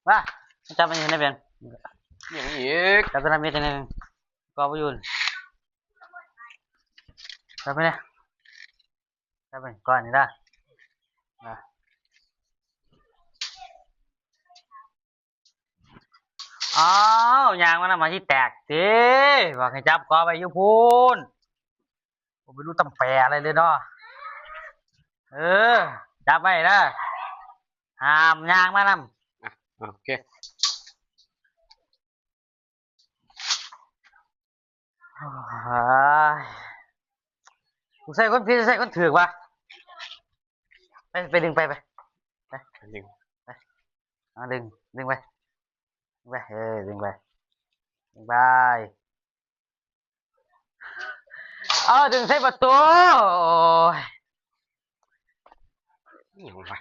ວ່າ ຈັບມັນຢູ່ໃນແບງ ຫຍັງອີກ? ຈັບຕົວນັ້ນມີແຕ່ໃນແບງ ກໍບໍ່ຢູ່. ຈັບໄປເລີຍ ຈັບໄປກ່ອນນີ້ເດີ. ອ້າວ ຍ່າງມານຳ ມັນຊິແຕກຕິ ບອກໃຫ້ຈັບກໍໄວ້ຢູ່ພຸ້ນ. ບໍ່ໄປຮູ້ຕຳແປະອະໄລເລີຍເນາະ. ເອີ ຈັບໄວ້ເດີ ຫ້າມຍ່າງມານຳ. ໂອເຄ. ໂອ້ຍ ກູໃສ່ຄົນຜິດ ໃສ່ຄົນຖືກວະ. ໄປ ໄປດຶງໄປ ໄປ ໄປ ດຶງ ໄປ ເອົາດຶງ ດຶງໄປ ດຶງໄປ ເອີ ດຶງໄປ ດຶງໄປ. ເອົາ ດຶງໃສ່ປະຕູ. ໂອ້ຍ ອີ່ຫຍັງວະ?